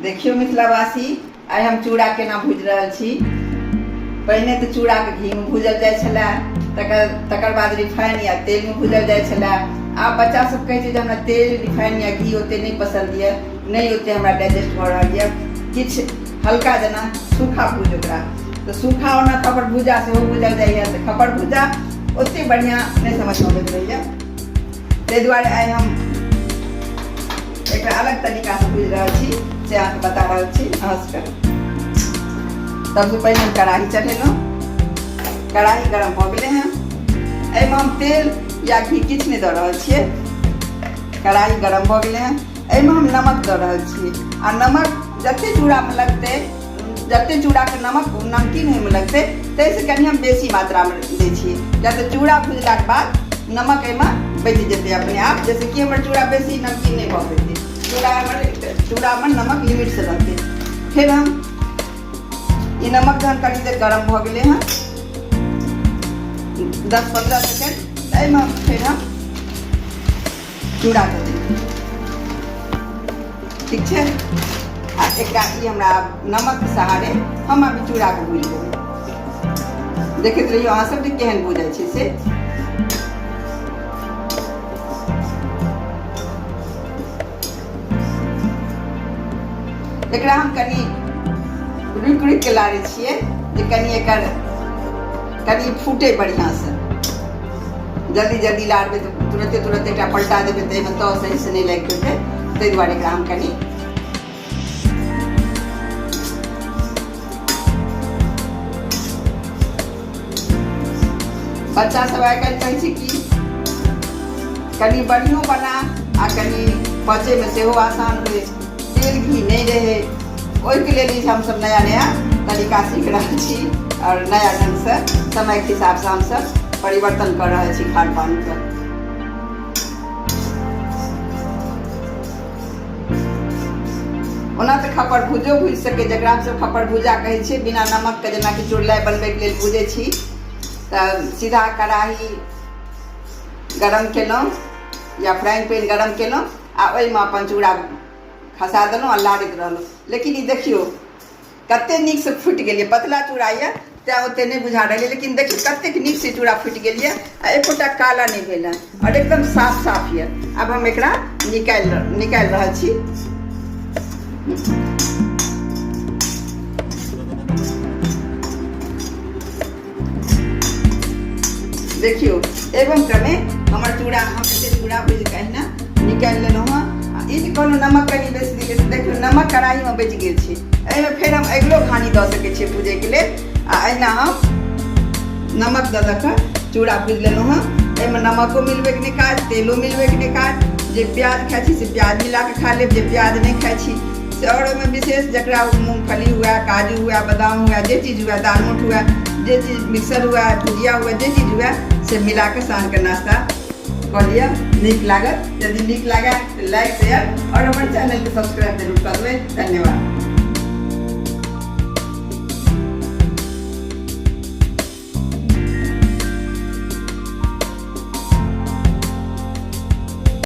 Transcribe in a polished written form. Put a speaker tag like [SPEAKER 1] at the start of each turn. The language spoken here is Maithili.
[SPEAKER 1] देखियौ मिथिलावासी, आइ हम चूड़ा केना भूजि रहल छी। पहिने तऽ चूड़ाके घीमे भूजल जाइ छलए, तकर बाद रिफाइन या तेलमे भूजल जाइ छलए। आब बच्चा सब कहै छै जे हमरा तेल रिफाइन या घी ओते नहि पसन्द यऽ, नहि ओते हमरा डाइजेस्ट भऽ रहल यऽ, किछु हल्का जेना सूखा भूज ओकरा। तऽ सूखा ओना खपड़ भूजा सेहो भूजल जाइए, तऽ खपड़ भूजा ओते बढ़िआँ नहि समझमे अबैत रहैए, ताहि दुआरे आइ हम एकरा अलग तरीकासँ भूजि रहल छी, से अहाँके बता रहल छी। नमस्कार। सबसँ पहिने हम कड़ाही चढ़ेलहुँ, कड़ाही गरम भऽ गेलै हँ, एहिमे हम तेल या घी किछु नहि दऽ रहल छियै। कड़ाही गरम भऽ गेलै हँ, एहिमे हम नमक दऽ रहल छियै, आ नमक जतेक चूड़ामे लगतै, जतेक चूड़ाके नमक नमकीन होइमे लगतै, ताहिसँ कनि हम बेसी मात्रामे दै छियै, किएक तऽ चूड़ा भुजलाके बाद नमक एहिमे बचि जेतै अपने आप, जाहिसँ कि हमर चूड़ा बेसी नमकीन नहि भऽ पेतै। चूड़ा हमर चूड़ामे नमक लिमिटसँ रहतै। फेर हम ई नमक जहन कनि देर गरम भऽ गेलै हँ, 10-15 सेकेंड, एहिमे फेर हम चूड़ा दऽ देबै। ठीक छै, आ एकरा ई हमरा नमकके सहारे हम आब चूड़ाके भूजि देबै। देखैत रहियौ अहाँ सब जे केहन भूजै छै से। एकरा हम कनि रुकि रुकि के लारै छियै जे कनि एकर कनि फूटे बढ़िआँसँ। जल्दी जल्दी लारबै तऽ तुरते तुरते एकरा पलटा देबै तऽ एहिमे तऽ सहीसँ नहि लागि पेतै, ताहि दुआरे एकरा हम कनि बच्चा सब आइ काल्हि कहै छै कि कनि बढ़िओ बना आ कनि पचैमे सेहो आसान होइ, तेल घी नहि रहै, ओहिके लेल ई हमसब नया नया तरीका सीख रहल छी आओर नया ढङ्गसँ समयके हिसाबसँ हमसब परिवर्तन कऽ रहल छी खान पानके। ओना तऽ खपड़ भुजो भुजि सकै, जकरा हमसब खपड़ भुजा कहै छियै, बिना नमकके जेनाकि चुड़लाइ बनबैके लेल भुजै छी, तऽ सीधा कड़ाही गरम केलहुँ या फ्राइंग पैन गरम केलहुँ आ ओहिमे अपन चूड़ा खसा देलहुँ आ लारैत रहलहुँ। लेकिन ई देखियौ कतेक नीकसँ फूटि गेल यऽ। पतला चूड़ा यऽ तैँ ओतेक नहि बुझा रहल यऽ, लेकिन देखियौ कतेक नीकसँ चूड़ा फूटि गेल यऽ आ एकोटा काला नहि भेल हँ आओर एकदम साफ साफ यऽ। आब हम एकरा निकालि निकालि रहल छी। देखियौ एवं क्रमे हमर चूड़ा, हम एते चूड़ा भुजि कऽ अहिना निकालि लेलहुँ हँ। आ ई जे कहलहुँ नमक कनि बेसी देलियै, तऽ देखियौ नमक कड़ाहीमे बचि गेल छै। एहिमे फेर हम अगिलो घानी दऽ सकै छियै भुजैके लेल। आ अहिना हम नमक दऽ दऽ कऽ चूड़ा भुजि लेलहुँ हँ। एहिमे नमको मिलबैके नहि काज, तेलो मिलबैके नहि काज। जे प्याज खाइ छी से प्याज मिला कऽ खा लेब, जे प्याज नहि खाइ छी से, आओर ओहिमे विशेष जकरा मूँगफली हुए, काजू हुए, बादाम हुए, जे चीज हुए, दालमोठ हुए, जे चीज मिक्सर हुए, भुजिया हुए, जे चीज हुए से मिला कऽ साँझके नाश्ता कऽ लिअ, नीक लागत। यदि नीक लागए तऽ लाइक, शेयर आओर हमर चैनलके सब्सक्राइब जरूर कऽ देबै। धन्यवाद।